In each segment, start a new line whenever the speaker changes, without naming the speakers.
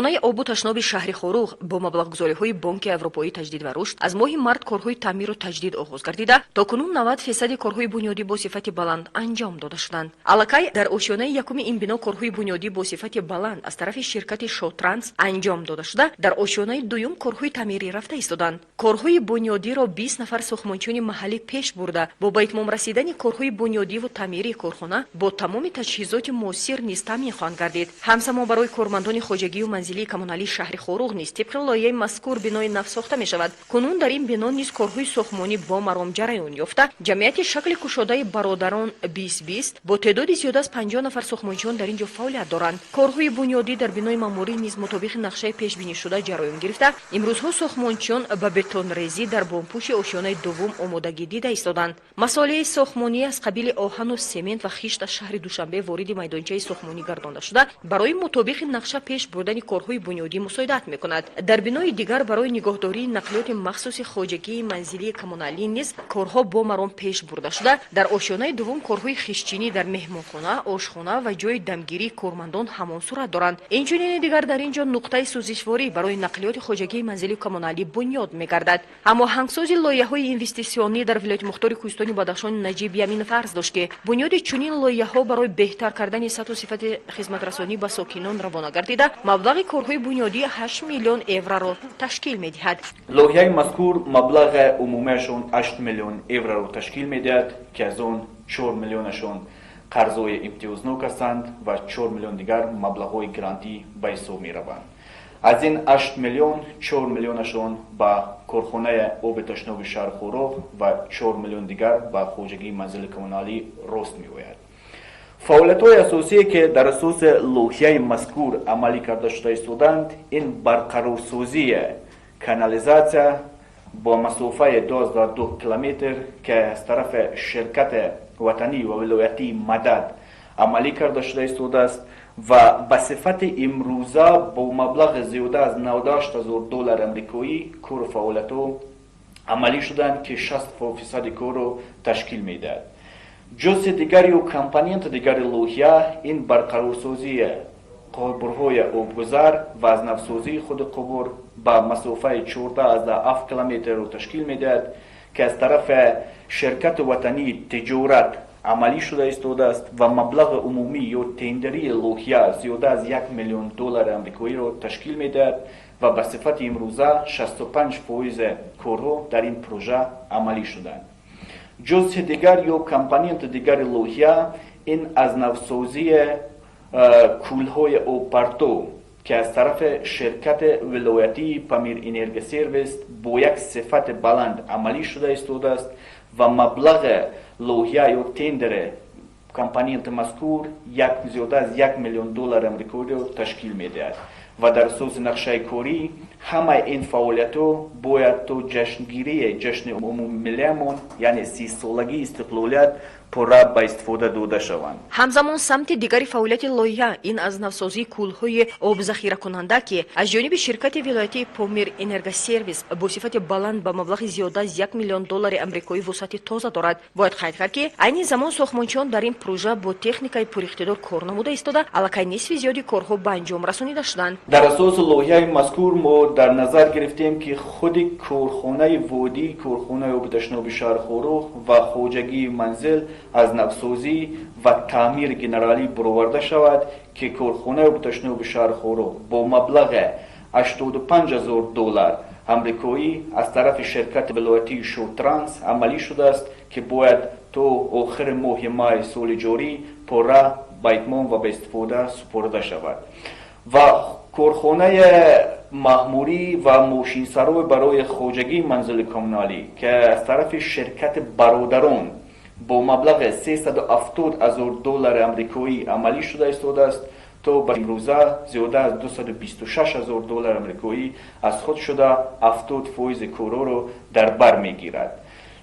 Хонаи обу ташноби шаҳри Хоруғ бо маблағгузориҳои Бонки Аврупоии таҷдид ва рушд аз моҳи март корҳои таъмиру таҷдид оғоз гардида, то кунун 90 фисади корҳои бунёдӣ бо сифати баланд анҷом дода шуданд. Аллакай дар ошёнаи якуми ин бино корҳои бунёдӣ бо сифати баланд аз тарафи ширкати «Шотранс» анҷом дода шуда, дар ошёнаи дуюм корҳои таъмирӣ рафта истоданд. Корҳои бунёдиро 20 нафар сохтмончиёни маҳаллӣ пеш бурда, бо ба итмом расидани корҳои бунёдиву таъмирии корхона бо тамоми таҷҳизоти муосир низ таъмин хоҳанд гардид. Ҳамзамон барои кормандони хоҷагию манзилии коммуналии шаҳри Хоруғ низ тибқи лоиҳаи мазкур бинои нав сохта мешавад. Кунун дар ин бино низ корҳои сохтмонӣ бо маром ҷараён ёфта, ҷамъияти шакли кушодаи «Бародарон 2020» бо теъдоди зиёда аз 50 нафар сохтмончиён дар ин ҷо фаъолият доранд. Корҳои бунёдӣ дар бинои маъмурӣ низ мутобиқи нақшаи пешбинишуда ҷараён гирифта, имрӯзҳо сохтмончиён ба бетонрезӣ дар бомпӯши ошёнаи дуввум омодагӣ дида истоданд. Масолеҳи сохтмонӣ аз қабили оҳану семент ва хишт аз шаҳри Душанбе вориди майдончаи сохтмонӣ гардонда шуда, барои мутобиқи нақша пеш бурдани корҳои бунёдӣ мусоидат мекунад. Дар бинои дигар барои нигоҳдории нақлиёти махсуси хоҷагии манзилии коммуналӣ низ корҳо бо маром пеш бурда шуда, дар ошёнаи дуввум корҳои хиштчинӣ дар меҳмонхона, ошхона ва ҷои дамгирии кормандон ҳамон сурат доранд. Инчунини дигар дар ин ҷо нуқтаи сӯзишворӣ барои нақлиёти хоҷагии манзилию коммуналӣ бунёд мегардад. Ҳамоҳангсози лоиҳаҳои инвеститсионӣ дар вилояти мухтори кӯҳистони Бадахшон Наҷиб Яминов арз дошт, ки бунёди чунин лоиҳаҳо барои беҳтар кардани сатҳу сифати хизматрасонӣ ба сокинон равона гардида, маблағи корҳои бунёдӣ 8 миллион евроро ташкил медиҳад.
Лоиҳаи мазкур маблағи умумиашон 8 миллион евроро ташкил медиҳад, ки аз он 4 миллионашон қарзҳои имтиёзнок ҳастанд ва 4 миллион дигар маблағҳои грантӣ ба ҳисоб мераванд. Аз ин 8 миллион 4 миллионашон ба корхонаи оби ташноби шаҳри Хоруғ ва 4 миллион дигар ба хоҷагии манзили коммуналӣ рост меояд. Фаъолиятҳои асосие, ки дар асоси лоиҳаи мазкур амалӣ карда шуда истоданд, ин барқарорсозии канализатсия бо масофаи 22 километр, ки аз тарафи ширкати ватанӣ ва вилоятии «Мадад» амалӣ карда шуда истодааст ва ба сифати имрӯза бо маблағи зиёда аз 98 ҳазор доллари амрикоӣ кору фаъолиятҳо амалӣ шуданд, ки 60 фисади корро ташкил медиҳад. Ҷузъи дигар ё компоненти дигари лоиҳа ин барқарорсозии қубурҳои обгузар ва аз навсозии худи қубур ба масофаи 14,7 километрро ташкил медиҳад, ки аз тарафи ширкати ватании «Тиҷорат» амалӣ шуда истодааст ва маблағи умумӣ ё тендерии лоиҳа зиёда аз 1 миллион доллари амрикоиро ташкил медиҳад ва ба сифати имрӯза 65 фоизи корҳо дар ин прожа амалӣ шуданд. Ҷузъи дигар ё компоненти дигари лоиҳа ин аз навсозии кӯлҳои обпартов, ки аз тарафи ширкати вилоятии «Памир Энергосервис» бо як сифати баланд амалӣ шуда истодааст ва маблағи лоиҳа ё тендери компоненти мазкур зиёда аз 1 миллион доллари амрикоиро ташкил медиҳад ва дар асоси нақшаи корӣ ҳамаи ин фаъолиятҳо бояд то ҷашнгирии ҷашни умумимиллиамон, яъне 30-солагии истиқлолият, пурра ба истифода дода шаванд.
Ҳамзамон самти дигари фаъолияти лоиҳа ин аз навсозии кӯлҳои обзахиракунанда, ки аз ҷониби ширкати вилоятии «Помир Энергосервис» бо сифати баланд ба маблағи зиёда аз 1 миллион доллари амрикоӣ вусъати тоза дорад. Бояд қайд кард, ки айни замон сохтмончиён дар ин прожа бо техникаи пуриқтидор кор намуда истода, аллакай нисфи зиёди корҳо ба анҷом расонида шуданд.
Дар асоси лоиҳаи мазкур мо дар назар гирифтем, ки худи корхонаи водии корхонаи оби ташноби шаҳри Хоруғ ва хоҷагии манзил аз навсозӣ ва таъмири генералӣ бароварда шавад, ки корхонаи оби ташноби шаҳри Хоруғ бо маблағи 85 ҳазор доллар амрикоӣ аз тарафи ширкати вилоятии «Шотранс» амалӣ шудааст, ки бояд то охири моҳи май соли ҷорӣ пурра ба итмом ва ба истифода супорида шавад ва корхонаи маъмурӣ ва мошинсарой барои хоҷагии манзили коммуналӣ, ки аз тарафи ширкати «Бародарон» бо маблағи 370 ҳазор доллари амрикоӣ амалӣ шуда истодааст, то ба имрӯза зиёда аз 226 ҳазор доллари амрикоӣ аз худ шуда, 70 фоизи корҳоро дар бар мегирад.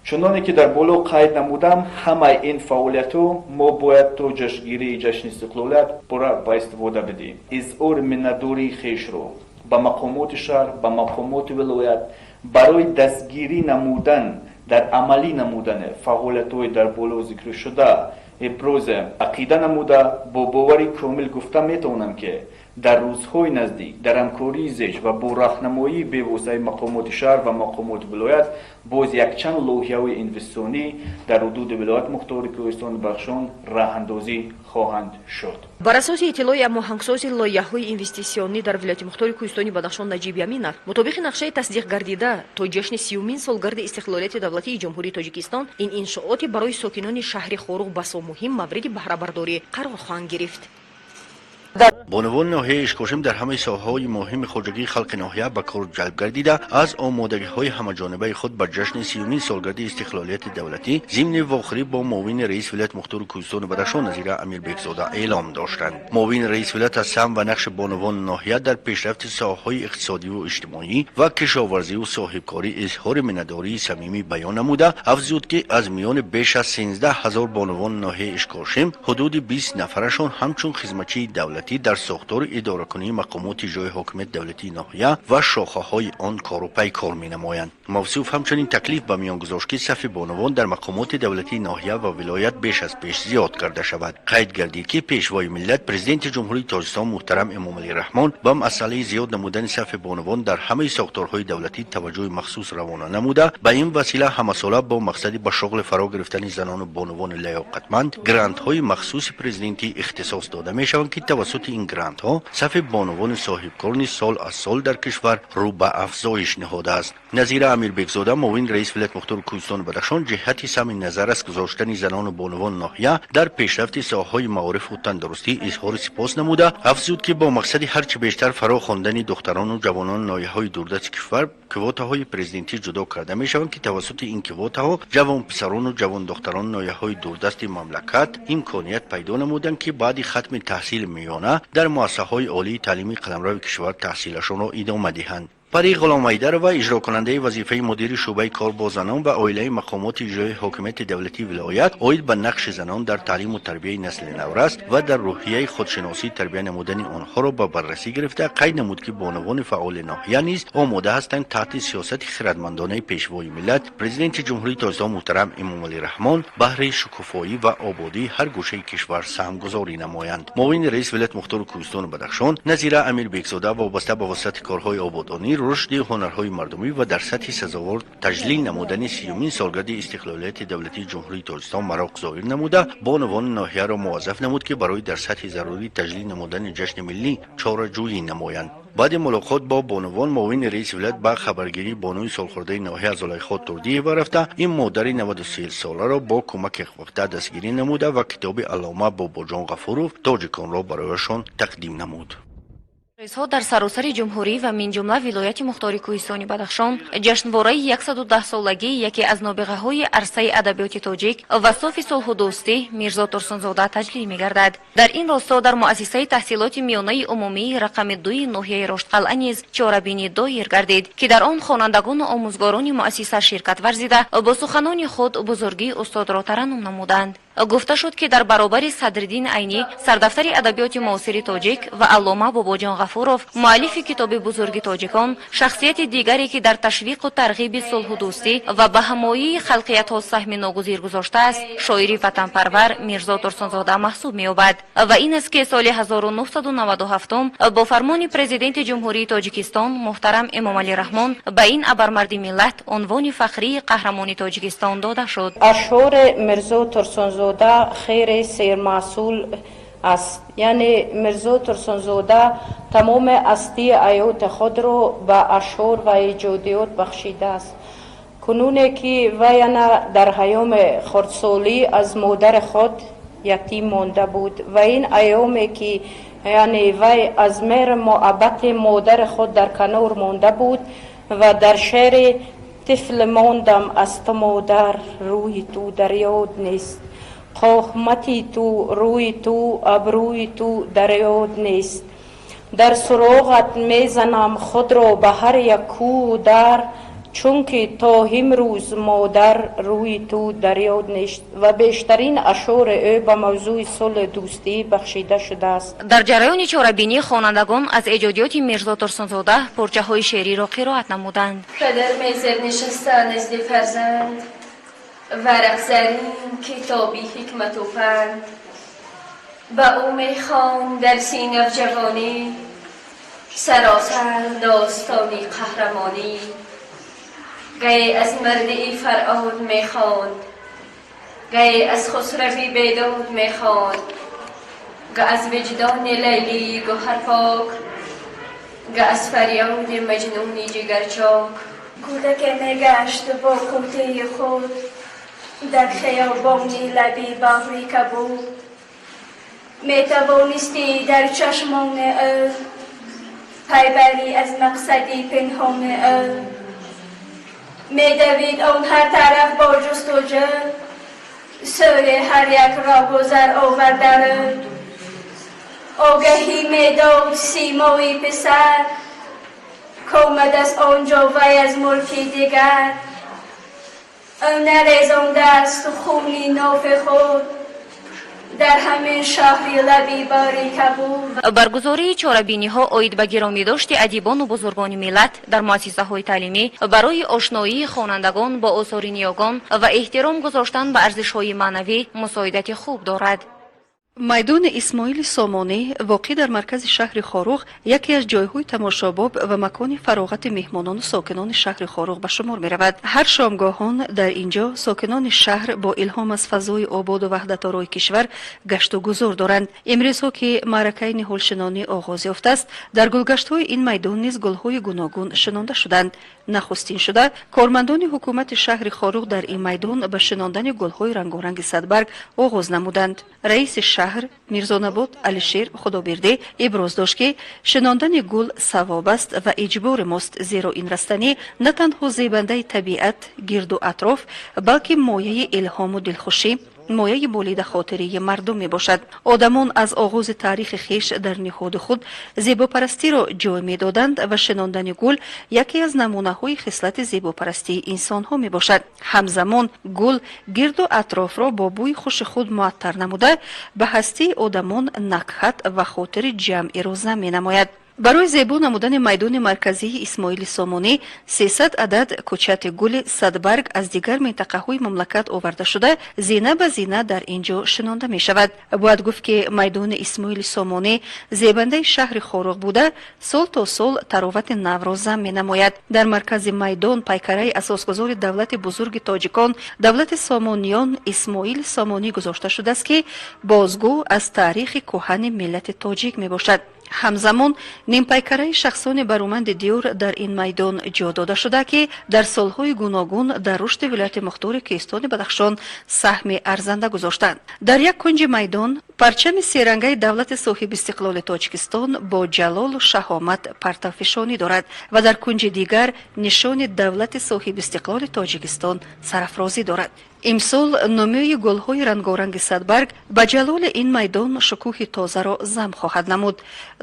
Чуноне ки дар боло қайд намудам, ҳамаи ин фаъолиятҳо мо бояд то ҷашнгирии ҷашни истиқлолият пурра ба истифода бидиҳем. Изҳори миннатдории хешро ба мақомоти шаҳр, ба мақомоти вилоят барои дастгирӣ намудан дар амалӣ намудани фаъолиятҳои дар боло зикршуда ибрози ақида намуда, бо бовари комил гуфта метавонам, ки Дар рӯзҳои наздик дар ҳамкории зич ва бо роҳнамоии бевоситаи мақомоти шаҳр ва мақомоти вилоят боз якчанд лоиҳаҳои инвеститсионӣ дар ҳудуди Вилояти Мухтори Кӯҳистони Бадахшон роҳандозӣ хоҳанд шуд.
Бар асоси иттилои ҳамоҳангсози лоиҳаҳои инвеститсионӣ дар Вилояти Мухтори Кӯҳистони Бадахшон Наҷиб Яминов, мутобиқи нақшаи тасдиқ гардида, то ҷашни 30-умин солгарди истиқлолияти давлатии Ҷумҳурии Тоҷикистон ин иншооти барои сокинони шаҳри Хоруғ басо муҳим мавриди баҳрабардорӣ қарор хоҳанд гирифт.
Бонувони ноҳияи Ишкошим дар ҳамаи соҳаҳои муҳими хоҷагии халқи ноҳия ба кор ҷалб гардида, аз омодагиҳои ҳамаҷонибаи худ ба ҷашни 30-умин солгарди истиқлолияти давлатӣ зимни вохӯрӣ бо муовини раиси вилояти мухтори Кӯҳистони Бадахшон Назира Амирбекзода эълом доштанд. Муовини раиси вилоят аз саҳм ва нақши бонувони ноҳия дар пешрафти соҳаҳои иқтисодиву иҷтимоӣ ва кишоварзиву соҳибкорӣ изҳори миннатдории самимӣ баён намуда, афзуд, ки аз миёни беш аз 13 000 бонувони ноҳияи Ишкошим ҳудуди 20 нафарашон ҳамчун хизматчии давлатӣ дар сохтори идоракунии мақомоти иҷроии ҳокимияти давлатии ноҳия ва шохаҳои он кору пайкор менамоянд. Мавсуф ҳамчунин таклиф ба миён гузошт, ки сафи бонувон дар мақомоти давлатии ноҳия ва вилоят беш аз пеш зиёд карда шавад. Қайд гардид, ки Пешвои миллат, Президенти Ҷумҳурии Тоҷикистон муҳтарам Эмомалӣ Раҳмон ба масъалаи зиёд намудани сафи бонувон дар ҳамаи сохторҳои давлатӣ таваҷҷӯҳи махсус равона намуда, ба ин васила ҳамасола бо мақсади ба шуғли фаро гирифтани занону бонувони лаёқатманд грантҳои махсуси президентӣ ихтисос дода мешаванд, ки тавассути ин грантҳо сафи бонувони соҳибкор низ сол аз сол дар кишвар рӯ ба афзоиш ниҳодааст. Назира Амирбекзода, муовини раиси вилояти мухтори Кӯҳистони Бадахшон, ҷиҳати саҳми назаррас гузоштани занону бонувони ноҳия дар пешрафти соҳаҳои маорифу тандурустӣ изҳори сипос намуда, афзуд, ки бо мақсади ҳарчи бештар фаро хондани духтарону ҷавонони ноҳияҳои дурдасти кишвар квотаҳои президентӣ ҷудо карда мешаванд, ки тавассути ин квотаҳо ҷавонписарону ҷавондухтарони ноҳияҳои дурдасти мамлакат имконият пайдо намуданд, ки баъди хатми таҳсили миёна дар муассисаҳои олии таълимии қаламрави кишвар таҳсилашонро идома диҳанд. Пари Ғуломҳайдарова, иҷрокунандаи вазифаи мудири шӯъбаи кор бо занон ва оилаи мақомоти иҷроии ҳокимияти давлатии вилоят, оид ба нақши занон дар таълиму тарбияи насли наврас ва дар рӯҳияи худшиносӣ тарбия намудани онҳоро ба баррасӣ гирифта, қайд намуд, ки бонувони фаъоли ноҳия низ омода ҳастанд таҳти сиёсати хирадмандонаи Пешвои миллат, Президенти Ҷумҳурии Тоҷикистон муҳтарам Эмомалӣ Раҳмон баҳри шукуфоӣ ва ободии ҳар гӯшаи кишвар саҳмгузорӣ намоянд. Муовини раиси вилояти мухтори Кӯҳистони Бадахшон Назира Амирбекзода вобаста ба вусъати корҳои ободонӣ, рушди ҳунарҳои мардумӣ ва дар сатҳи сазовор таҷлил намудани 30-умин солгарди истиқлолияти давлатии Ҷумҳурии Тоҷикистон мароқ зоҳир намуда, бонувони ноҳияро муваззаф намуд, ки барои дар сатҳи зарурӣ таҷлил намудани ҷашни миллӣ чораҷӯӣ намоянд. Баъди мулоқот бо бонувон муовини раиси вилоят ба хабаргирии бонуи солхӯрдаи ноҳия Зулайхо Турдиева рафта, ин модари 93 соларо бо кӯмаки вақта дастгирӣ намуда ва китоби аллома Бобоҷон Ғафуров «Тоҷиконро» барояшон тақдим намуд.
Рӯзҳо дар саросари ҷумҳурӣ ва минҷумла Вилояти Мухтори Кӯҳистони Бадахшон ҷашнвораи 110-солагии яке аз нобиғаҳои арсаи адабиёти тоҷик ва софи сулҳу дӯстӣ Мирзо Турсунзода таҷлил мегардад. Дар ин росто дар муассисаи таҳсилоти миёнаи умумии рақами 2-и ноҳияи Роштқалъа низ чорабинӣ доир гардид, ки дар он хонандагону омӯзгорони муассиса ширкат варзида, бо суханони худ бузургии устодро тараннум намуданд. Гуфта шуд, ки дар баробари Садриддин Айнӣ, сардафтари адабиёти муосири тоҷик, ва аллома Бобоҷон Ғафуров, муаллифи китоби бузурги тоҷикон, шахсияти дигаре, ки дар ташвиқу тарғиби сулҳу дӯстӣ ва ба ҳамоии халқиятҳо саҳми ногузир гузоштааст, шоири ватанпарвар Мирзо Турсунзода маҳсуб меёбад. Ва ин аст, ки соли 1997 бо фармони Президенти Ҷумҳурии Тоҷикистон муҳтарам Эмомалӣ Раҳмон ба ин абармарди миллат унвони фахрии Қаҳрамони Тоҷикистон дода шуд.
Ашъори Мирзо Турсунзода хеле сермаҳсул аст, яъне Мирзо Турсунзода тамоми ҳастии ҳаёти худро ба ашъор ва эҷодиёт бахшидааст. Кунуне ки вай ана дар айёми хурдсолӣ аз модари худ ятим монда буд ва ин айёме ки, яъне, вай аз меҳри муҳаббати модари худ дар канор монда буд ва дар шеъри «Тифл мондам аз ту модар, рӯи ту дар ёд нест, қомати ту, рӯи ту, абрӯи ту дар ёд нест, дар суроғат мезанам худро ба ҳар як кӯ дар, чунки то имрӯз модар рӯи ту дар ёд нест», ва бештарин ашъори ӯ ба мавзӯи сулҳу дӯстӣ бахшида шудааст.
Дар ҷараёни чорабинӣ хонандагон аз эҷодиёти Мирзо Турсунзода порчаҳои шеъриро қироат намуданд.
Падар мезер нишаста назди фарзанд, варақ зарин китоби ҳикмату панд ба ӯ мехонд дарси навҷавонӣ. Саросар достони қаҳрамонӣ. Гаҳ аз марди Фарҳод мехонд, гаҳ аз Хусрави Бедод мехонд, гаҳ аз виҷдони Лайлии гавҳарпок, гаҳ аз фарёди Маҷнуни ҷигарчок.
Кӯдаке мегашт бо қуттии худ дар хиёбони лаби баҳри кабуд. Метавонистӣ дар чашмони ӯ пай барӣ аз мақсади пинҳони ӯ. Медавид он ҳар тараф бо ҷустуҷӯ, сӯи ҳар як роҳгузар овардарӯ. Огаҳӣ медод симои писар, комад аз он ҷо вай аз мулки дигар. Ӯ нарезондааст хуни нофи худ дар ҳамин шаҳри лаби баҳри кабуд.
Баргузории чорабиниҳо оид ба гиромидошти адибону бузургони миллат дар муассисаҳои таълимӣ барои ошноии хонандагон бо осори ниёгон ва эҳтиром гузоштан ба арзишҳои маънавӣ мусоидати хуб дорад.
Майдони Исмоили Сомонӣ, воқеъ дар маркази шаҳри Хоруғ, яке аз ҷойҳои тамошобоб ва макони фароғати меҳмонону сокинони шаҳри Хоруғ ба шумор меравад. Ҳар шомгоҳон дар ин ҷо сокинони шаҳр бо илҳом аз фазои ободу ваҳдаторои кишвар гашту гузор доранд. Имрӯзҳо, ки маъракаи ниҳолшинонӣ оғоз ёфтааст, дар гулгаштҳои ин майдон низ гулҳои гуногун шинонда шуданд. Нахустин шуда кормандони ҳукумати шаҳри Хоруғ дар ин майдон ба шинондани гулҳои рангоранги садбарг оғоз намуданд. Раиси шаҳр Мирзонабод Алишер Худобердӣ иброз дошт, ки шинондани гул савоб аст ва иҷбори мост, зеро ин растанӣ на танҳо зебандаи табиат, гирду атроф, балки мояи илҳому дилхушӣ, мояи болида хотирии мардум мебошад. Одамон аз оғози таърихи хеш дар ниҳоди худ зебопарастиро ҷой медоданд ва шинондани гул яке аз намунаҳои хислати зебопарастии инсонҳо мебошад. Ҳамзамон гул гирду атрофро бо бӯи хуши худ муаттар намуда, ба ҳастии одамон накҳат ва хотири ҷамъиро зам менамояд. Барои зебо намудани майдони марказии Исмоили Сомонӣ 300 адад кӯчати гули садбарг аз дигар минтақаҳои мамлакат оварда шуда, зина ба зина дар ин ҷо шинонда мешавад. Бояд гуфт, ки майдони Исмоили Сомонӣ зебандаи шаҳри Хоруғ буда, сол то сол таровати навро зам менамояд. Дар маркази майдон пайкараи асосгузори давлати бузурги тоҷикон, давлати Сомониён, Исмоили Сомонӣ гузошта шудааст, ки бозгӯ аз таърихи кӯҳани миллати тоҷик мебошад. Ҳамзамон нимпайкараи шахсони бароманди диёр дар ин майдон ҷо дода шуда, ки дар солҳои гуногун дар рушди вилояти мухтори Кӯҳистони Бадахшон саҳми арзанда гузоштанд. Дар як кунҷи майдон парчами серангаи давлати соҳибистиқлоли Тоҷикистон бо ҷалолу шаҳомат партавфишонӣ дорад ва дар кунҷи дигар нишони давлати соҳибистиқлоли Тоҷикистон сарафрозӣ дорад. Имсол нумӯи гулҳои рангоранги садбарг ба ҷалоли ин майдон шукӯҳи тозаро зам хоҳад намуд.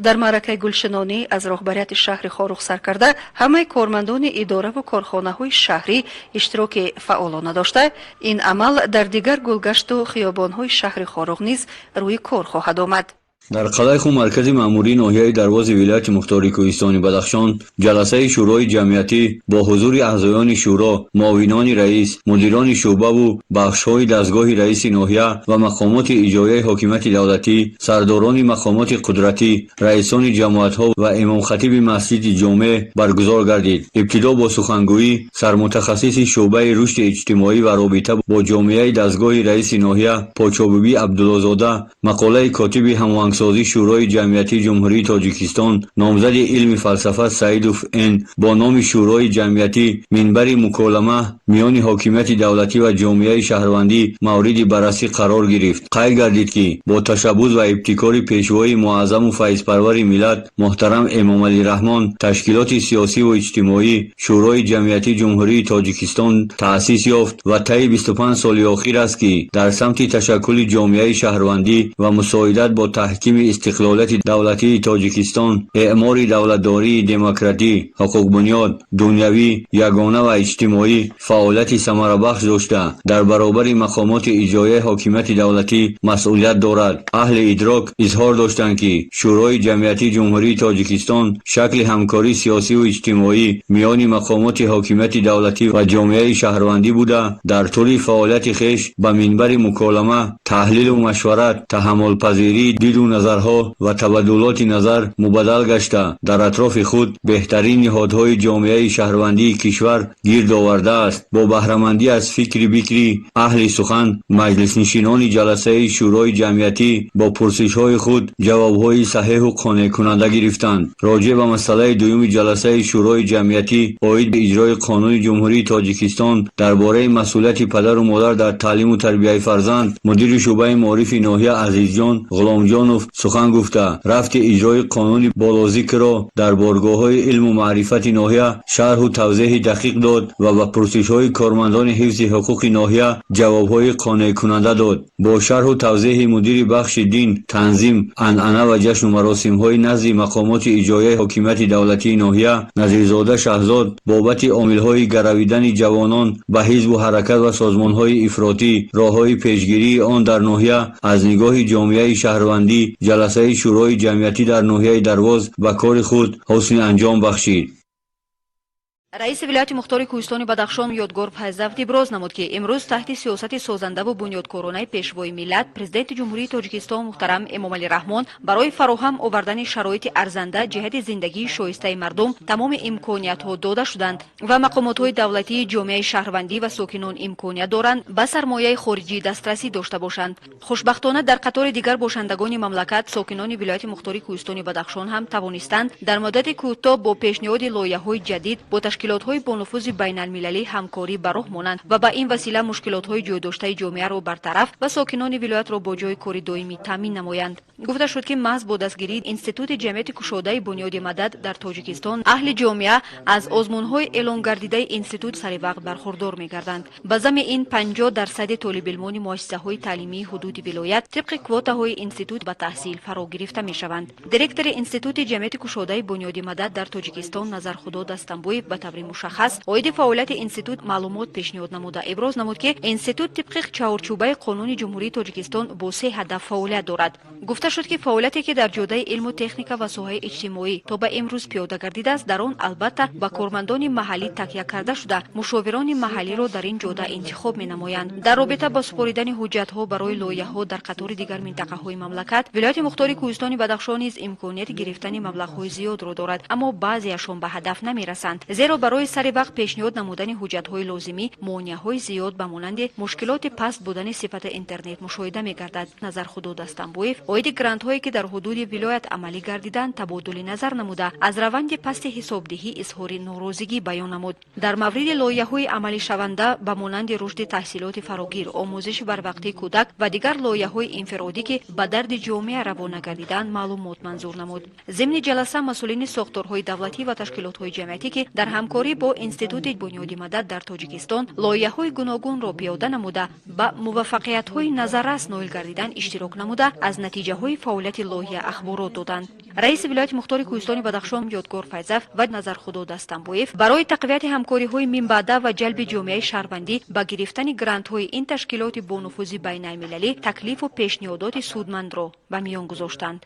Дар маъракаи гулшинонӣ аз роҳбарияти шаҳри Хоруғ сар карда, ҳамаи кормандони идораву корхонаҳои шаҳрӣ иштироки фаъолона дошта, ин амал дар дигар гулгашту хиёбонҳои шаҳри Хоруғ низ рӯи кор хоҳад омад.
Дар қалъаи Хум, маркази маъмурии ноҳияи Дарвози вилояти мухтори Кӯҳистони Бадахшон, ҷаласаи шӯрои ҷамъиятӣ бо ҳузури аъзоёни шӯро, муовинони раис, мудирони шӯъбаву бахшҳои дастгоҳи раиси ноҳия ва мақомоти иҷроияи ҳокимияти давлатӣ, сардорони мақомоти қудратӣ, раисони ҷамоатҳо ва имомхатиби масҷиди ҷомеъ баргузор гардид. Ибтидо бо сухангӯӣ сармутахассиси шӯъбаи рушди иҷтимоӣ ва робита бо ҷомеаи дастгоҳи раиси ноҳия Подшобибӣ Абдуллозода мақолаи котиби ҳамоҳангсозии Шӯрои ҷамъиятии Ҷумҳурии Тоҷикистон, номзади илми фалсафа Саидов Н бо номи «Шӯрои ҷамъиятӣ: минбари муколама миёни ҳокимияти давлатӣ ва ҷомеаи шаҳрвандӣ» мавриди баррасӣ қарор гирифт. Қайд гардид, ки бо ташаббус ва ибтикори Пешвои муаззаму файзпарвари миллат муҳтарам Эмомалӣ Раҳмон ташкилоти сиёсиву иҷтимоӣ Шӯрои ҷамъиятии Ҷумҳурии Тоҷикистон таъсис ёфт ва таи 25 соли охир аст, ки дар самти ташаккули ҷомеаи шаҳрвандӣ ва мусоидат бо таҳкими истиқлолияти давлатии Тоҷикистон, эъмори давлатдории демократӣ, ҳуқуқбунёд, дунявӣ, ягона ва иҷтимоӣ фаъолияти самарабахш дошта, дар баробари мақомоти иҷроияи ҳокимияти давлатӣ масъулият дорад. Аҳли идрок изҳор доштанд, ки Шӯрои ҷамъиятии Ҷумҳурии Тоҷикистон шакли ҳамкории сиёсиву иҷтимоӣ миёни мақомоти ҳокимияти давлатӣ ва ҷомеаи шаҳрвандӣ буда, дар тӯли фаъолияти хеш ба минбари муколама, таҳлилу машварат, таҳаммулпазирии диду назарҳо ва табаддулоти назар мубаддал гашта, дар атрофи худ беҳтарин ниҳодҳои ҷомеаи шаҳрвандии кишвар гирд овардааст. Бо баҳрамандӣ аз фикри бикри аҳли сухан, маҷлиснишинони ҷаласаи Шӯрои ҷамъиятӣ бо пурсишҳои худ ҷавобҳои саҳеҳу қонеъкунанда гирифтанд. Роҷеъ ба масъалаи дуюми ҷаласаи Шӯрои ҷамъиятӣ оид ба иҷрои Қонуни Ҷумҳурии Тоҷикистон дар бораи масъулияти падару модар дар таълиму тарбияи фарзанд, мудири шӯъбаи маорифи ноҳия Азизҷон Ғуломҷонов сухан гуфта, рафти иҷрои қонуни болозикрро дар боргоҳҳои илму маърифати ноҳия шарҳу тавзеҳи дақиқ дод ва ба пурсишҳои кормандони ҳифзи ҳуқуқи ноҳия ҷавобҳои қонеъкунанда дод. Бо шарҳу тавзеҳи мудири бахши дин, танзим, анъана ва ҷашну маросимҳои назди мақомоти иҷроияи ҳокимияти давлатии ноҳия Назирзода Шаҳзод бобати омилҳои гаравидани ҷавонон ба ҳизбу ҳаракат ва созмонҳои ифротӣ, роҳҳои пешгирии он дар ноҳия аз нигоҳи ҷомеаи шаҳрвандӣ, ҷаласаи Шӯрои ҷамъиятӣ дар ноҳияи Дарвоз ба кори худ ҳусни анҷом бахшид.
Раиси вилояти мухтори Кӯҳистони Бадахшон Ёдгор Файзав иброз намуд, ки имрӯз таҳти сиёсати созандаву бунёдкоронаи Пешвои миллат, Президенти Ҷумҳурии Тоҷикистон муҳтарам Эмомалӣ Раҳмон, барои фароҳам овардани шароити арзанда ҷиҳати зиндагии шоистаи мардум тамоми имкониятҳо дода шуданд ва мақомотҳои давлатии, ҷомеаи шаҳрвандӣ ва сокинон имконият доранд ба сармояи хориҷӣ дастрасӣ дошта бошанд. Хушбахтона, дар қатори дигар бошандагони мамлакат сокинони вилояти мухтори Кӯҳистони Бадахшон ҳам тавонистанд дар муддати кӯтоҳ бо пешниҳоди лоиҳаҳои ҷадид бо ташкилотҳои бонуфузи байналмилалӣ ҳамкорӣ ба роҳ монанд ва ба ин васила мушкилотҳои ҷойдоштаи ҷомеаро бартараф ва сокинони вилоятро бо ҷойи кори доимӣ таъмин намоянд. Гуфта шуд, ки маҳз бо дастгирии Институти ҷамъияти кушодаи Бунёди Мадад дар Тоҷикистон аҳли ҷомеа аз озмунҳои эълонгардидаи институт саривақт бархурдор мегарданд. Ба зами ин, 50 дарсади толибилмони муассисаҳои таълимии ҳудуди вилоят тибқи квотаҳои институт ба таҳсил фаро гирифта мешаванд. Директори Институти ҷамъияти кушодаи Бунёди Мадад дар Тоҷикистон Назархудо Дастамбоев ба таври мушаххас оиди фаъолияти институт маълумот пешниҳод намуда, иброз намуд, ки институт тибқи чаҳорчӯбаи Қонуни Ҷумҳурии Тоҷикистон бо се ҳадаф фаъолият дорад. Гуфта шуд, ки фаъолияте, ки дар ҷодаи илму техника ва соҳаи иҷтимоӣ то ба имрӯз пиёда гардидааст, дар он албатта ба кормандони маҳаллӣ такя карда шуда, мушовирони маҳаллиро дар ин ҷода интихоб менамоянд. Дар робита ба супоридани ҳуҷҷатҳо барои лоиҳаҳо дар қатори дигар минтақаҳои мамлакат вилояти мухтори Кӯҳистони Бадахшон низ имконияти гирифтани маблағҳои зиёдро дорад, аммо баъзеашон ба ҳадаф намерасанд, зеро барои сари вақт пешниҳод намудани ҳуҷҷатҳои лозимӣ монеаҳои зиёд ба монанди мушкилоти паст будани сифати интернет мушоҳида мегардад. Назархудо Дастамбоев оиди грантҳое, ки дар ҳудуди вилоят амалӣ гардиданд, табодули назар намуда, аз раванди пасти ҳисобдиҳӣ изҳори норозигӣ баён намуд. Дар мавриди лоиҳаҳои амалишаванда ба монанди рушди таҳсилоти фарогир, омӯзиши барвақтии кӯдак ва дигар лоиҳаҳои инфиродӣ, ки ба дарди ҷомеа равона гардиданд, маълумот манзур намуд. Зимни ҷаласа масъулини сохторҳои давлатӣ ва ташкилотҳои ҷамъиятӣ, ки дар ҳамкорӣ бо Институти Бунёди Мадад дар Тоҷикистон лоиҳаҳои гуногунро пиёда намуда, ба муваффақиятҳои назаррас ноил гардидан иштирок намуда, аз натиҷаҳои фаъолияти лоиҳа ахборот доданд. Раиси вилояти мухтори Кӯҳистони Бадахшон Ёдгор Файзав ва Назархудо Дастамбоев барои тақвияти ҳамкориҳои минбаъда ва ҷалби ҷомеаи шаҳрвандӣ ба гирифтани грантҳои ин ташкилоти бонуфузи байналмилалӣ таклифу пешниҳодоти судмандро ба миён гузоштанд.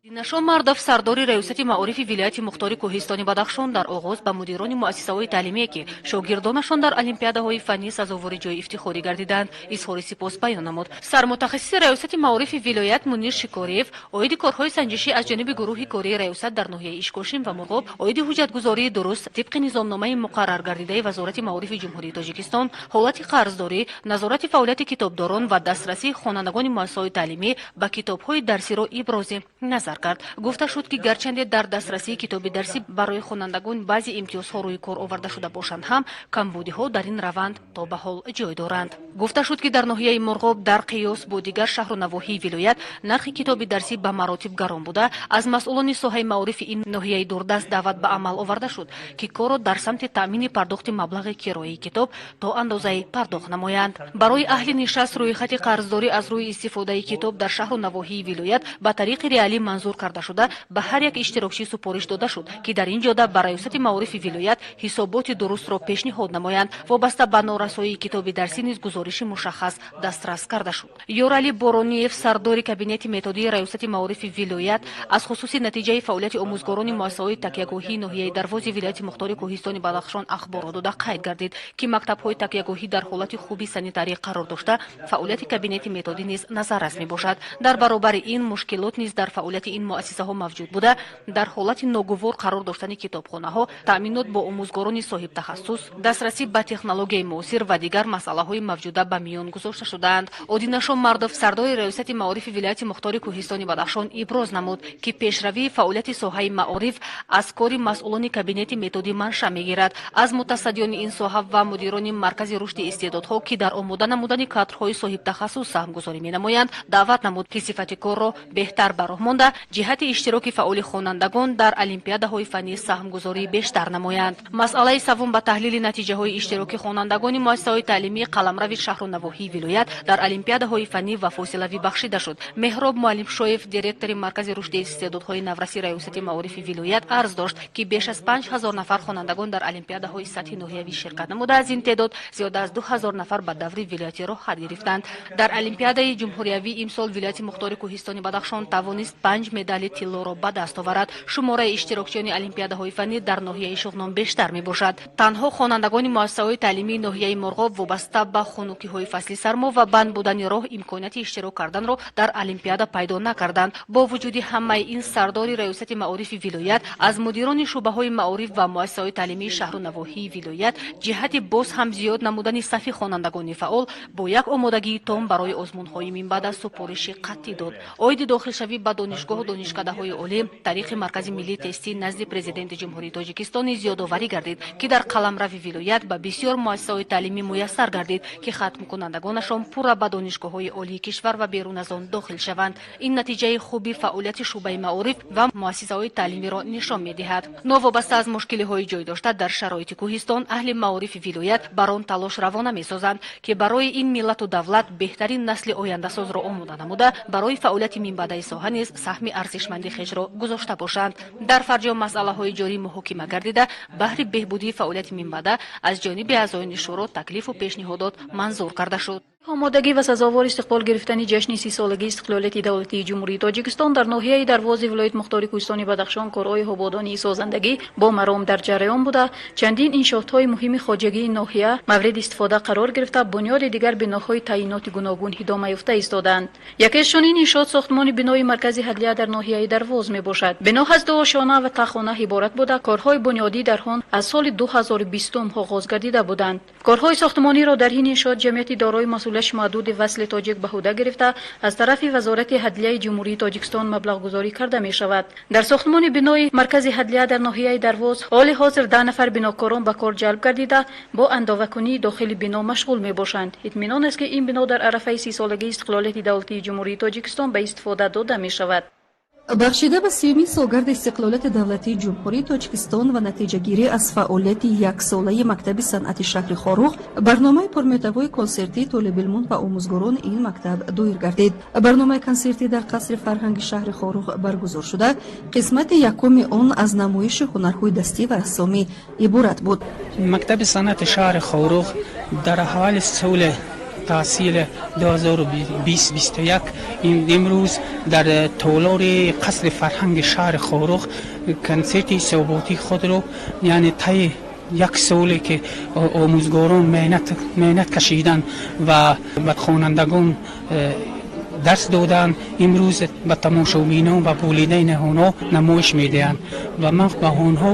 Динашон Мардов, сардори раёсати маорифи вилояти мухтори Кӯҳистони Бадахшон, дар оғоз ба мудирони муассисаҳои таълимие, ки шогирдонашон дар олимпиадаҳои фаннӣ сазовори ҷои ифтихорӣ гардиданд, изҳори сипос баён намуд. Сармутахассиси раёсати маорифи вилоят Мунир Шикориев оиди корҳои санҷишӣ аз ҷониби гурӯҳи кории раёсат дар ноҳияи Ишкошим ва Мурғоб оиди ҳуҷҷатгузории дуруст тибқи низомномаи муқаррар гардидаи Вазорати маорифи Ҷумҳурии Тоҷикистон, ҳолати қарздорӣ, назорати фаъолияти китобдорон ва дастрасии хонандагони муассисаҳои таълимӣ ба китобҳои дарсиро ибрози назар кард. Гуфта шуд, ки гарчанде дар дастрасии китоби дарсӣ барои хонандагон баъзе имтиёзҳо рӯи кор оварда шуда бошанд ҳам, камбудиҳо дар ин раванд то ба ҳол ҷой доранд. Гуфта шуд, ки дар ноҳияи Мурғоб дар қиёс бо дигар шаҳру навоҳии вилоят нархи китоби дарсӣ ба маротиб гарон буда, аз масъулони соҳаи маорифи ин ноҳияи дурдаст даъват ба амал оварда шуд, ки корро дар самти таъмини пардохти маблағи кирояи китоб то андозаи пардохт намоянд. Барои аҳли нишаст рӯйхати қарздорӣ аз рӯи истифодаи китоб дар шаҳру навоҳии вилоят ба тариқи реалӣ манзур. Манзур карда шуда, ба ҳар як иштирокчӣ супориш дода шуд, ки дар ин ҷода ба Раёсати маорифи вилоят ҳисоботи дурустро пешниҳод намоянд. Вобаста ба норасоии китоби дарсӣ низ гузориши мушаххас дастрас карда шуд. Ёрали Борониев, сардори кабинети методии Раёсати маорифи вилоят, аз хусуси натиҷаи фаъолияти омӯзгорони муассисаҳои такягоҳии ноҳияи Дарвози вилояти мухтори Кӯҳистони Бадахшон ахборро дода, қайд гардид, ки мактабҳои такягоҳӣ дар ҳолати хуби санитарӣ қарор дошта, фаъолияти кабинети методӣ низ назаррас мебошад. Дар баробари ин, мушкилот низ дар фаъолияти ин муассисаҳо мавҷуд буда, дар ҳолати ногувор қарор доштани китобхонаҳо, таъминот бо омӯзгорони соҳибтахассус, дастрасӣ ба технологияи муосир ва дигар масъалаҳои мавҷуда ба миён гузошта шудаанд. Одинашо Мардов, сардори Раёсати маорифи вилояти мухтори Кӯҳистони Бадахшон, иброз намуд, ки пешравии фаъолияти соҳаи маориф аз кори масъулони кабинети методӣ манша мегирад. Аз мутасаддиёни ин соҳа ва мудирони Маркази рушди истеъдодҳо, ки дар омода намудани кадрҳои соҳибтахассус саҳмгузорӣ менамоянд, даъват намуд, ки сифати корро беҳтар ба роҳ монда, ҷиҳати иштироки фаъоли хонандагон дар олимпиадаҳои фаннӣ саҳмгузории бештар намоянд. Масъалаи севум ба таҳлили натиҷаҳои иштироки хонандагони муассисаҳои таълимии қаламрави шаҳру навоҳии вилоят дар олимпиадаҳои фаннӣ ва фосилавӣ бахшида шуд. Меҳроб Муаллимшоев, директори Маркази рушди истеъдодҳои навраси Раёсати маорифи вилоят, арз дошт, ки беш аз 5000 нафар хонандагон дар олимпиадаҳои сатҳи ноҳиявӣ ширкат намуда, аз ин теъдод зиёда аз 2000 нафар ба даври вилоятӣ роҳхат гирифтанд. Дар олимпиадаи ҷумҳуриявӣ имсол вилояти мухтори Кӯҳистони Бадахшон тавонист панҷ медали тиллоро ба даст оварад. Шумораи иштирокчиёни олимпиадаҳои фаннӣ дар ноҳияи Шуғнон бештар мебошад. Танҳо хонандагони муассисаҳои таълимии ноҳияи Мурғоб вобаста ба хунукиҳои фасли сармо ва банд будани роҳ имконияти иштирок карданро дар олимпиада пайдо накарданд. Бо вуҷуди ҳамаи ин, сардори Раёсати маорифи вилоят аз мудирони шӯъбаҳои маориф ва муассисаҳои таълимии шаҳру навоҳии вилоят ҷиҳати боз ҳам зиёд намудани сафи хонандагони фаъол бо як омодагии том барои озмунҳои минбаъда супориши қатъӣ дод. Оиди дохилшавӣ ба донишгоҳу донишкадаҳои олӣ тариқи Маркази миллии тестӣ назди Президенти Ҷумҳурии Тоҷикистон низ ёдоварӣ гардид, ки дар қаламрави вилоят ба бисёр муассисаҳои таълимӣ муяссар гардид, ки хатмкунандагонашон пурра ба донишгоҳҳои олии кишвар ва берун аз он дохил шаванд. Ин натиҷаи хуби фаъолияти шӯъбаи маориф ва муассисаҳои таълимиро нишон медиҳад. Новобаста аз мушкилиҳои ҷой дошта дар шароити кӯҳистон, аҳли маорифи вилоят бар он талош равона месозанд, ки барои ин миллату давлат беҳтарин насли ояндасозро омода намуда, барои фаъолияти минбаъдаи соҳа низ саҳми арзишманди хешро гузошта бошанд. Дар фарҷом масъалаҳои ҷорӣ муҳокима гардида, баҳри беҳбудии фаъолияти минбаъда аз ҷониби аъзоёни шӯро таклифу пешниҳодот манзур карда шуд.
Омодагӣ ва сазовор истиқбол гирифтани ҷашни 30-солагии истиқлолияти давлатии Ҷумҳурии Тоҷикистон дар ноҳияи Дарвози вилояти мухтори Кӯҳистони Бадахшон корҳои ободонии созандагӣ бо маром дар ҷараён буда, чандин иншоотҳои муҳими хоҷагии ноҳия мавриди истифода қарор гирифта, бунёди дигар биноҳои таъиноти гуногун идома ёфта истодаанд. Яке чунин иншоот сохтмони бинои Маркази ҳадлия дар ноҳияи Дарвоз мебошад. Бино аз ду ошёна ва таҳхона иборат буда, корҳои бунёдӣ дар он аз соли 2020 оғоз гардида буданд. Корҳои сохтмониро дар ин иншоот ҷамъияти дорои масъулияти маҳдуди «Васли Тоҷик» ба ӯҳда гирифта, аз тарафи Вазорати ҳадлияи Ҷумҳурии Тоҷикистон маблағгузорӣ карда мешавад. Дар сохтмони бинои Маркази ҳадлия дар ноҳияи Дарвоз ҳоли ҳозир 10 нафар бинокорон ба кор ҷалб гардида, бо андовакунии дохили бино машғул мебошанд. Итминон аст, ки ин бино дар арафаи 30-солагии истиқлолияти давлатии Ҷумҳурии Тоҷикистон ба истифода дода мешавад.
Бахшида ба 30-умин солгарди истиқлолияти давлатии Ҷумҳурии Тоҷикистон ва натиҷагирӣ аз фаъолияти яксолаи мактаби санъати шаҳри Хоруғ барномаи пурмуҳтавои консертии толибилмон ва омӯзгорони ин мактаб доир гардид. Барномаи консертӣ дар қасри фарҳанги шаҳри Хоруғ баргузор шуда, қисмати якуми он аз намоиши ҳунарҳои дастӣ ва рассомӣ иборат буд.
Мактаби санъати шаҳри Хоруғ дар аввали соли таҳсил 2020-21 имрӯз дар толори қасри фарҳанги шаҳри Хоруғ консерти ҳисоботии худро, яъне таи як соле ки омӯзгорон меҳнат кашиданд ва ба хонандагон дарс доданд, имрӯз ба тамошобинон ва волидайни онҳо намоиш медиҳанд ва ман ба онҳо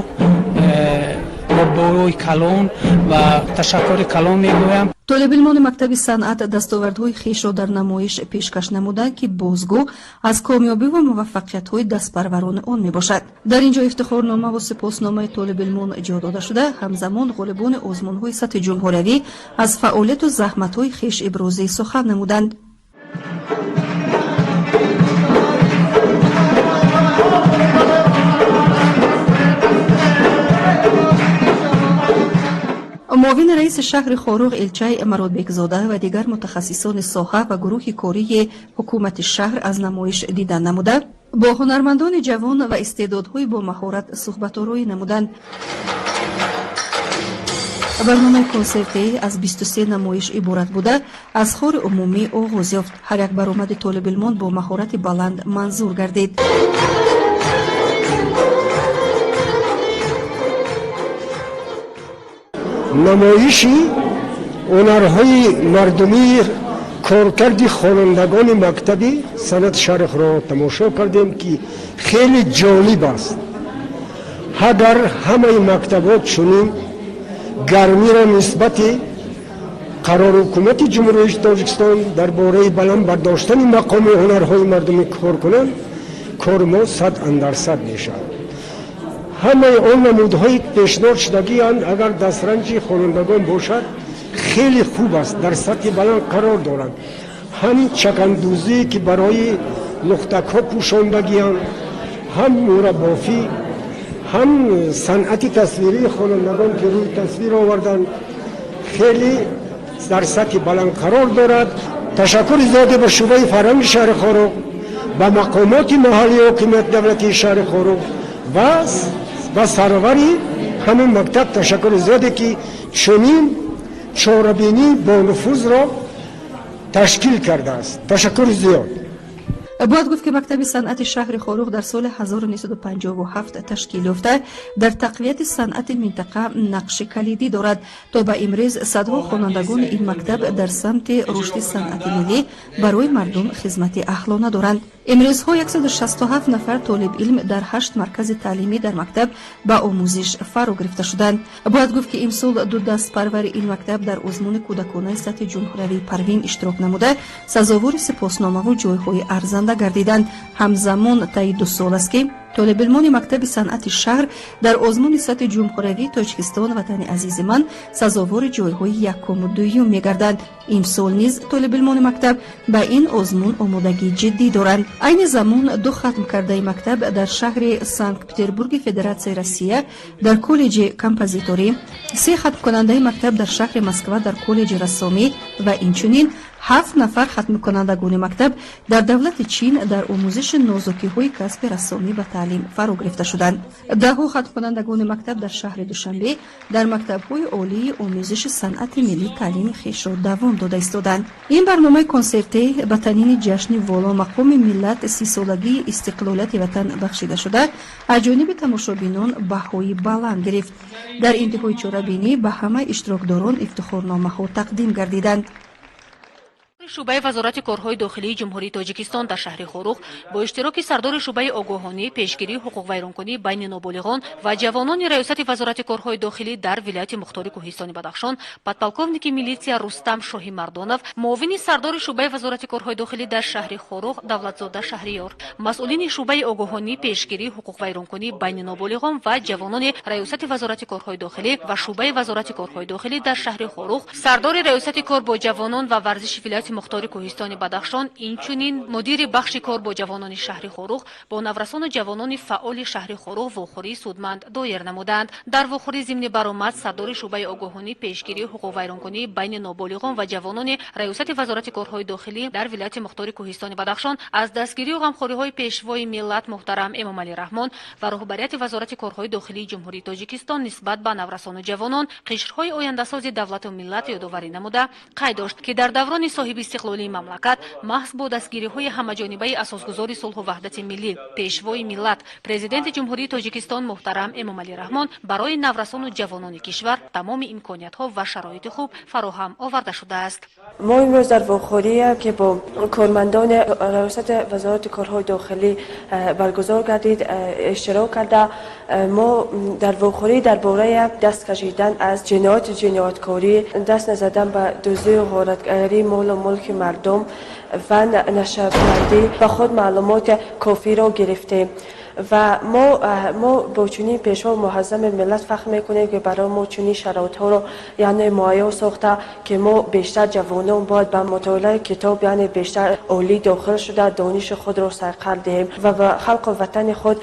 борборои калон ва ташаккури калон мегӯям.
Толибилмони мактаби санъат дастовардҳои хешро дар намоиш пешкаш намуданд, ки бозгӯ аз комёбиву муваффақиятҳои дастпарварони он мебошад. Дар ин ҷо ифтихорномаву сипосномаи толибилмон ҷо дода шуда, ҳамзамон ғолибони озмунҳои сатҳи ҷумҳуриявӣ аз фаъолияту заҳматҳои хеш ибрози сухан намуданд. Муовини раиси шаҳри Хоруғ Элчай Мародбекзода ва дигар мутахассисони соҳа ва гурӯҳи кории ҳукумати шаҳр аз намоиш дидан намуда. Бо ҳунармандони ҷавон ва истеъдодҳои бомаҳорат суҳбатороӣ намуданд. Барномаи консертӣ аз 23 намоиш иборат буда, аз хори умумӣ оғоз ёфт. Ҳар як баромади толибилмон бо маҳорати баланд манзур гардид.
Намоиши ҳунарҳои мардумии коркарди хонандагони мактаби санъати шаҳри Хоруғро тамошо кардем, ки хеле ҷолиб аст. Агар ҳамаи мактабҳо чунин гармиро нисбати қарори ҳукумати Ҷумҳурии Тоҷикистон дар бораи баланд бардоштани мақоми ҳунарҳои мардумӣ кор кунанд, кори мо 100% мешавад. Ҳамаи он намудҳои пешниҳод шудагианд, агар дастранҷи хонандагон бошад, хеле хуб аст, дар сатҳи баланд қарор доранд. Ҳам чакандӯзие, ки барои лухтакҳо пӯшондагианд, ҳам мурабофӣ, ҳам санъати тасвирии хонандагон, ки рӯи тасвир оварданд, хеле дар сатҳи баланд қарор дорад. Ташаккури зиёде ба шӯъбаи фарҳанги шаҳри Хоруғ, ба мақомоти маҳаллии ҳокимияти давлатии шаҳри Хоруғ ва ба сарвари ҳамин мактаб ташаккури зиёде, ки чунин чорабинии бонуфузро ташкил кардааст. Ташаккури зиёд.
Бояд гуфт, ки мактаби санъати шаҳри Хоруғ дар соли 1957 ташкил ёфта, дар тақвияти санъати минтақа нақши калидӣ дорад. То ба имрӯз садҳо хонандагони ин мактаб дар самти рушди санъати миллӣ барои мардум хизмати аҳлона доранд. Имрӯзҳо 167 нафар толибилм дар ҳашт маркази таълимӣ дар мактаб ба омӯзиш фаро гирифта шуданд. Бояд гуфт, ки имсол ду дастпарвари ин мактаб дар озмуни кӯдаконаи сатҳи ҷумҳуриявии «Парвин» иштирок намуда, сазовори сипосномаву ҷойҳои арзанда гардиданд. Ҳамзамон таи 2 сол аст, ки толибилмони мактаби санъати шаҳр дар озмуни сатҳи ҷумҳуриявии «Тоҷикистон, ватани азизи ман» сазовори ҷойҳои якуму дуюм мегарданд. Имсол низ толибилмони мактаб ба ин озмун омодагии ҷиддӣ доранд. Айни замон ду хатмкардаи мактаб дар шаҳри Санкт Петербурги Федератсияи Россия дар коллеҷи композиторӣ, се хатмкунандаи мактаб дар шаҳри Москва дар коллеҷи рассомӣ ва инчунин ҳафт нафар хатмкунандагони мактаб дар давлати Чин дар омӯзиши нозукиҳои касби рассомӣ ба таълим фаро гирифта шуданд. Даҳҳо хатмкунандагони мактаб дар шаҳри Душанбе дар мактабҳои олии омӯзиши санъати миллӣ таълими хешро давом дода истоданд. Ин барномаи консертӣ ба танини ҷашни воломақоми миллат, 30-солагии истиқлолияти ватан бахшида шуда, аз ҷониби тамошобинон баҳои баланд гирифт. Дар интиҳои чорабинӣ ба ҳама иштирокдорон ифтихорномаҳо тақдим гардиданд.
Шӯъбаи Вазорати корҳои дохилии Ҷумҳурии Тоҷикистон дар шаҳри Хоруғ бо иштироки сардори шӯъбаи огоҳонӣ, пешгирии ҳуқуқвайронкунӣ байни ноболиғон ва ҷавонони Раёсати Вазорати корҳои дохилӣ дар вилояти мухтори Кӯҳистони Бадахшон, подполковники милитсия Рустам Шоҳимардонов, муовини сардори шӯъбаи Вазорати корҳои дохилӣ дар шаҳри Хоруғ Давлатзода Шаҳриёр, масъулини шӯъбаи огоҳонӣ, пешгирии ҳуқуқвайронкунӣ байни ноболиғон ва ҷавонони Раёсати Вазорати корҳои дохилӣ ва шӯъбаи Вазорати корҳои дохилӣ дар шаҳри Хоруғ, сардори Раёсати кор бо ҷавонон ва варзиши вилояти мухтори Кӯҳистони Бадахшон, инчунин мудири бахши кор бо ҷавонони шаҳри Хоруғ бо наврасону ҷавонони фаъоли шаҳри Хоруғ вохӯрии судманд доир намуданд. Дар вохӯрӣ зимни баромад сардори шӯъбаи огоҳонӣ, пешгирии ҳуқуқвайронкунӣ байни ноболиғон ва ҷавонони Раёсати Вазорати корҳои дохилӣ дар вилояти мухтори Кӯҳистони Бадахшон аз дастгирию ғамхориҳои Пешвои миллат муҳтарам Эмомалӣ Раҳмон ва роҳбарияти Вазорати корҳои дохилии Ҷумҳурии Тоҷикистон нисбат ба наврасону ҷавонон, қишрҳои ояндасози давлату миллат ёдоварӣ намуда, қайд дошт, ки дар даврони соҳибистиқлолии мамлакат маҳз бо дастгириҳои ҳамаҷонибаи асосгузори сулҳу ваҳдати миллӣ, Пешвои миллат, Президенти Ҷумҳурии Тоҷикистон муҳтарам Эмомалӣ Раҳмон барои наврасону ҷавонони кишвар тамоми имкониятҳо ва шароити хуб фароҳам оварда шудааст.
Мо имрӯз дар вохӯрие, ки бо кормандони Раёсати Вазорати корҳои дохилӣ баргузор гардид, иштирок карда, мо дар вохӯрӣ дар бораи даст кашидан аз ҷинояту ҷинояткорӣ, даст назадан ба дуздию ғоратгарии молу мулки мардум ва нашъамандӣ ба худ маълумоти кофиро гирифтем ва мо бо чунин Пешво муаззами миллат фахр мекунем, ки барои мо чунин шароитҳоро, яъне, муҳайё сохта, ки мо бештар ҷавонон бояд ба мутолиаи китоб, яъне, бештар олӣ дохил шуда, дониши худро сайқал диҳем ва ба халқу ватани худ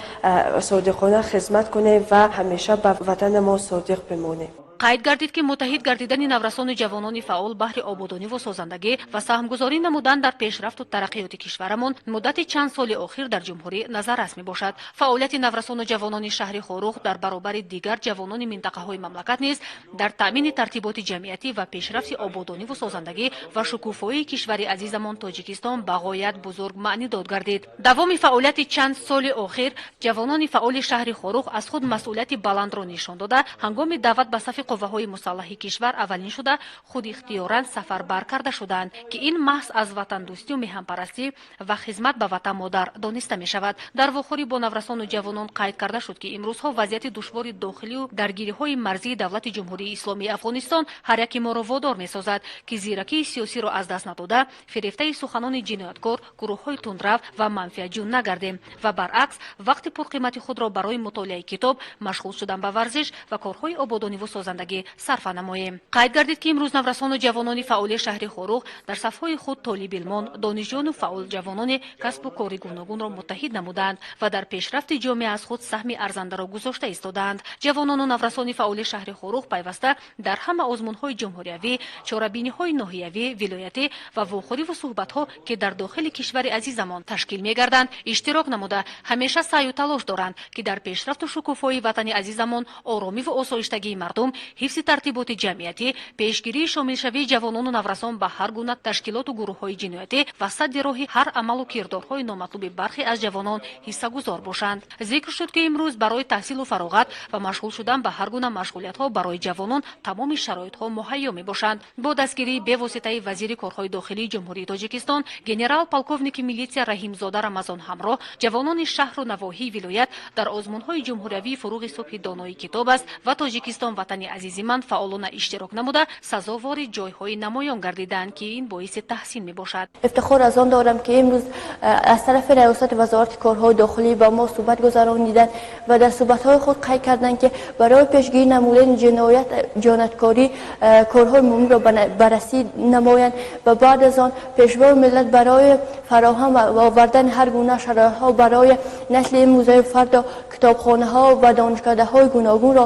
содиқона хизмат кунем ва ҳамеша ба ватани мо содиқ бимонем.
Қайд гардид, ки муттаҳид гардидани наврасону ҷавонони фаъол баҳри ободониву созандагӣ ва саҳмгузорӣ намудан дар пешрафту тараққиёти кишварамон муддати чанд соли охир дар ҷумҳурӣ назаррас мебошад. Фаъолияти наврасону ҷавонони шаҳри Хоруғ дар баробари дигар ҷавонони минтақаҳои мамлакат низ дар таъмини тартиботи ҷамъиятӣ ва пешрафти ободониву созандагӣ ва шукуфоии кишвари азизамон Тоҷикистон ба ғоят бузург маънӣ дод гардид. Давоми фаъолияти чанд соли охир ҷавонони фаъоли шаҳри Хоруғ аз худ масъулияти баландро нишон дода, ҳангоми даъват ба сафи қувваҳои мусаллаҳи кишвар аввалин шуда худихтиёран сафарбар карда шудаанд, ки ин маҳз аз ватандӯстию меҳанпарастӣ ва хизмат ба ватан модар дониста мешавад. Дар вохӯрӣ бо наврасону ҷавонон қайд карда шуд, ки имрӯзҳо вазъияти душвори дохилию даргириҳои марзии давлати Ҷумҳурии Исломии Афғонистон ҳар яки моро водор месозад, ки зиракии сиёсиро аз даст надода, фирефтаи суханони ҷинояткор, гурӯҳҳои тундрав ва манфиатҷӯ нагардем ва баръакс вақти пурқимати худро барои мутолиаи китоб, машғул шудан ба варзиш ва корҳои ободониву созандагӣ сарфа намоем. Қайд гардид, ки имрӯз наврасону ҷавонони фаъоли шаҳри Хоруғ дар сафҳои худ толибилмон, донишҷӯёну фаъол ҷавонони касбу кори гуногунро муттаҳид намудаанд ва дар пешрафти ҷомеа аз худ саҳми арзандаро гузошта истодаанд. Ҷавонону наврасони фаъоли шаҳри Хоруғ пайваста дар ҳама озмунҳои ҷумҳуриявӣ, чорабиниҳои ноҳиявӣ, вилоятӣ ва вохӯриву суҳбатҳо, ки дар дохили кишвари азизамон ташкил мегарданд, иштирок намуда, ҳамеша саъю талош доранд, ки дар пешрафту шукуфоии ватани азизамон, оромиву осоиштагии мардум, ҳифзи тартиботи ҷамъиятӣ, пешгирии шомилшавии ҷавонону наврасон ба ҳар гуна ташкилоту гурӯҳҳои ҷиноятӣ ва садди роҳи ҳар амалу кирдорҳои номатлуби бархе аз ҷавонон ҳиссагузор бошанд. Зикр шуд, ки имрӯз барои таҳсилу фароғат ва машғул шудан ба ҳар гуна машғулиятҳо барои ҷавонон тамоми шароитҳо муҳайё мебошанд. Бо дастгирии бевоситаи вазири корҳои дохилии Ҷумҳурии Тоҷикистон генерал полковники милитсия Раҳимзода Рамазон ҳамроҳ ҷавонони шаҳру навоҳии вилоят дар озмунҳои ҷумҳуриявии «Фуруғи субҳи донои китоб аст» ва «Тоҷикистон ватани азизи ман» фаъолона иштирок намуда, сазовори ҷойҳои намоён гардиданд, ки ин боиси таҳсин мебошад.
Ифтихор аз он дорам, ки имрӯз аз тарафи раёсати Вазорати корҳои дохилӣ ба мо суҳбат гузарониданд ва дар суҳбатҳои худ қайд карданд, ки барои пешгирӣ намудани ҷиноят, ҷинояткорӣ корҳои муҳимро баррасӣ намоянд ва баъд аз он Пешвои миллат барои фароҳам овардани ҳар гуна шароитҳо барои насли имрӯзаи фардо китобхонаҳо ва донишкадаҳои гуногунро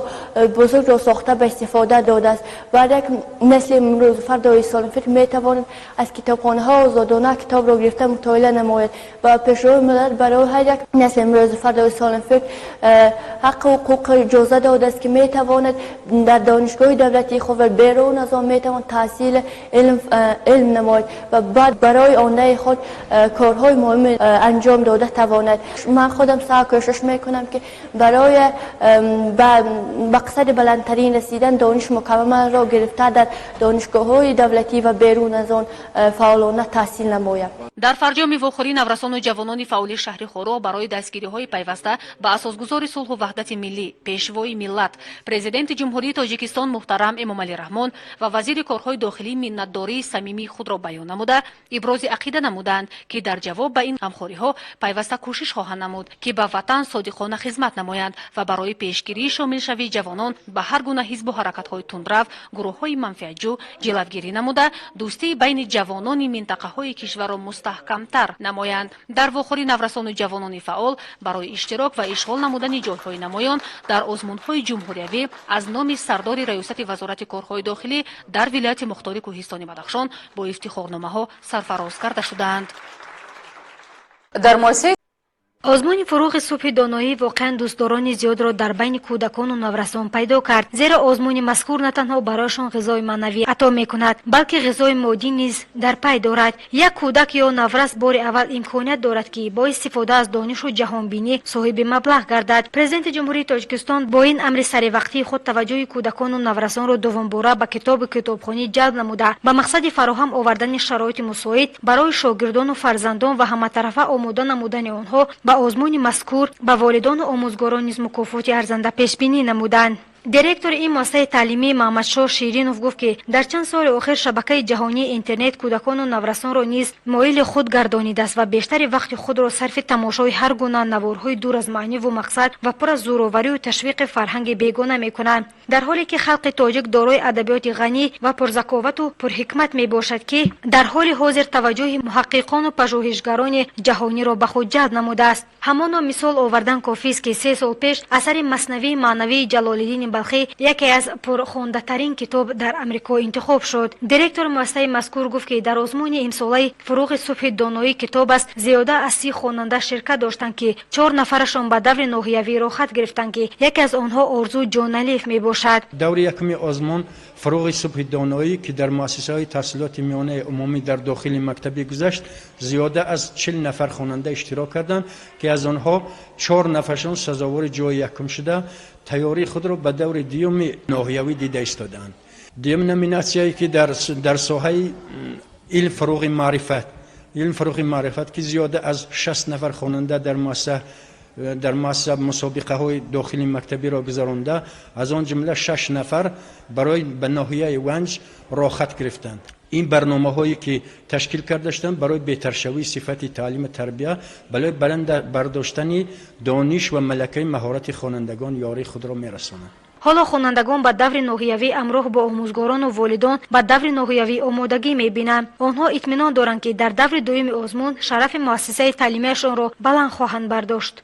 бузургро сохта ба истифода додааст ва ҳар як насли имрӯз фардои солимфикр метавонад аз китобхонаҳо озодона китобро гирифта мутолиа намояд ва Пешвои миллат барои ҳар як насли имрӯзи фардои солимфикр ҳаққу ҳуқуқ иҷоза додааст, ки метавонад дар донишгоҳи давлатии худ ва берун аз он метавонад таҳсили илм намояд ва баъд барои ояндаи худ корҳои муҳими анҷом дода тавонад. Ман худам саъю кӯшиш мекунам, ки барои ба мақсади баландтарин расидан дониш мукаммалро гирифта, дар донишгоҳҳои давлатӣ ва берун аз он фаъолона таҳсил намоям.
Дар фарҷоми вохӯрӣ наврасону ҷавонони фаъоли шаҳри Хоруғ барои дастгириҳои пайваста ба асосгузори сулҳу ваҳдати миллӣ, Пешвои миллат, Президенти Ҷумҳурии Тоҷикистон муҳтарам Эмомалӣ Раҳмон ва вазири корҳои дохилӣ миннатдории самимии худро баён намуда, ибрози ақида намуданд, ки дар ҷавоб ба ин ғамхориҳо пайваста кӯшиш хоҳанд намуд, ки ба ватан содиқона хизмат намоянд ва барои пешгирии шомилшавии ҷавонон ба ҳар гуна ҳизбу ҳаракатҳои тундрав, гурӯҳҳои манфиатҷӯ ҷилавгирӣ намуда, дӯстии байни ҷавонони минтақаҳои кишварро мустаҳкамтар намоянд. Дар вохӯрӣ наврасону ҷавонони фаъол барои иштирок ва ишғол намудани ҷойҳои намоён дар озмунҳои ҷумҳуриявӣ аз номи сардори раёсати Вазорати корҳои дохилӣ дар вилояти мухтори Кӯҳистони Бадахшон бо ифтихорномаҳо сарфароз карда шуданд.
Дар муассисаи
Озмуни «Фуруғи субҳи доноӣ» воқеан дӯстдорони зиёдро дар байни кӯдакону наврасон пайдо кард, зеро озмуни мазкур на танҳо барояшон ғизои маънавӣ ато мекунад, балки ғизои моддӣ низ дар пай дорад. Як кӯдак ё наврас бори аввал имконият дорад, ки бо истифода аз донишу ҷаҳонбинӣ соҳиби маблағ гардад. Президенти Ҷумҳурии Тоҷикистон бо ин амри саривақтии худ таваҷҷӯҳи кӯдакону наврасонро дуввумбора ба китобу китобхонӣ ҷалб намуда, ба мақсади фароҳам овардани шароити мусоид барои шогирдону фарзандон ва ҳаматарафа омода намудани онҳо ба озмуни мазкур ба волидону омӯзгорон низ мукофоти арзанда пешбинӣ намуданд. Директори ин муассисаи таълимӣ Маҳмадшоҳ Ширинов гуфт, ки дар чанд соли охир шабакаи ҷаҳонии интернет кӯдакону наврасонро низ моили худ гардонидааст ва бештари вақти худро сарфи тамошои ҳар гуна наворҳои дур аз маъниву мақсад ва пур аз зӯроварию ташвиқи фарҳанги бегона мекунанд, дар ҳоле ки халқи тоҷик дорои адабиёти ғанӣ ва пурзаковату пурҳикмат мебошад, ки дар ҳоли ҳозир таваҷҷӯҳи муҳаққиқону пажӯҳишгарони ҷаҳониро ба худ ҷалб намудааст. Ҳамоно мисол овардан кофист, ки 3 сол пеш асари Маснавии маънавии Ҷалолиддини Салоҳиддин Балхӣ яке аз пурхондатарин китоб дар Амрико интихоб шуд. Директори муассисаи мазкур гуфт, ки дар озмуни имсолаи «Фуруғи субҳи доноӣ китоб аст» зиёда аз 30 хонанда ширкат доштанд, ки чор нафарашон ба даври ноҳиявӣ роҳхат гирифтанд, ки яке аз онҳо Орзу Ҷоналиев мебошад.
Даври якуми озмун «Фуруғи субҳи доноӣ», ки дар муассисаҳои таҳсилоти миёнаи умумӣ дар дохили мактабӣ гузашт, зиёда аз 40 нафар хонанда иштирок карданд, ки аз онҳо чор нафаршон сазовори ҷои якум шуда, тайёрии худро ба даври дуюми ноҳиявӣ дида истодаанд. Дуюм номинатсияе, ки дар соҳаи илм, фуруғи маърифат, илм, фуруғи маърифат, ки зиёда аз 60 нафар хонанда дар муассиса мусобиқаҳои дохили мактабиро гузаронда, аз он ҷумла шаш нафар барои ба ноҳияи Ванҷ роҳхат гирифтанд. Ин барномаҳое, ки ташкил карда шуданд, барои беҳтаршавии сифати таълиму тарбия, барои баланд бардоштани дониш ва малакаи маҳорати хонандагон ёрии худро мерасонанд.
Ҳоло хонандагон ба даври ноҳиявӣ ҳамроҳ бо омӯзгорону волидон ба даври ноҳиявӣ омодагӣ мебинанд. Онҳо итминон доранд, ки дар даври дуюми озмун шарафи муассисаи таълимиашонро баланд хоҳанд бардошт.